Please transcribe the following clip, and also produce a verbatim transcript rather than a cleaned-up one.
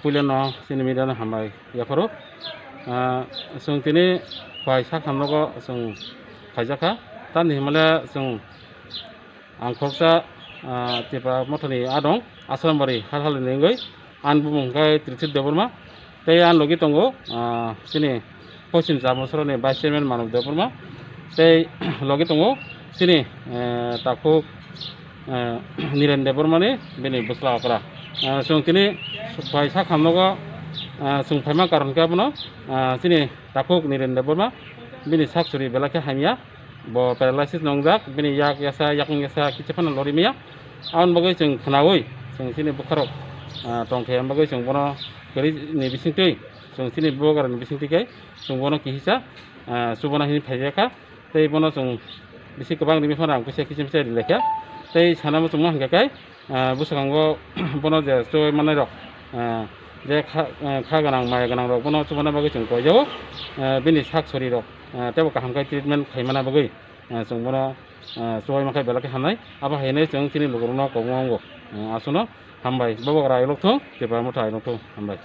Puilano chini media no hambai yapharo. Ah, chwng tini phai sak hamrogo chwng phaijakha. Tamni hwnmale chwng ang khoroksa, ah, Tipra Mothani adong Asrambari hal halni wngwi. Ani bumung hwnkhe Trithip Debbarma. Tei ani logi tongo, ah, chini Poschim Chabansarani Vice Chairman Manav Debbarma. Tei logi tongo chini, eh, takhuk, eh, Niren Debbarmani bini bwsla okra. Eh, chwng tini phai sak hamrogo, eh, chwng phaima karon khe abono, eh, chini takhuk Niren Debbarma bini sak suri belai khe hamya. Bo paralysis nongjak, bini yak yasa, yakung yasa, kicha phano lori maya. Aboni bagwi chwng khwnaui, chwng chini bwkharok, ah, tongkhe, aboni bagwi chwng bono kwrwi ni bisingtwi, chwng chini bubagrani bisingtwi khe, chwng bono kihisa, ah, chubana hini phaijakha. Tei bono chwng bisi kwbang rimi phano ang kisa kichim se rilekha. Tei sanamo chwngma hwnkha khe, ah, bwskango bono je choi manai rok, ah, je kha, ah, kha gwnang, maya gwnang rok bono chubana bagwi chwng koijago, ah, bini sak sori rok, ah, teibo kaham khe treatment khaimana bagwi, ah, chwng bono, ah, chubui mankha belai khe hamnai. Abo haino chwng chini lukurokno kobongo wngo. Ah, aswkno hambai, Bubagra ailok thung, Tipra Motha ailok thung, hambai.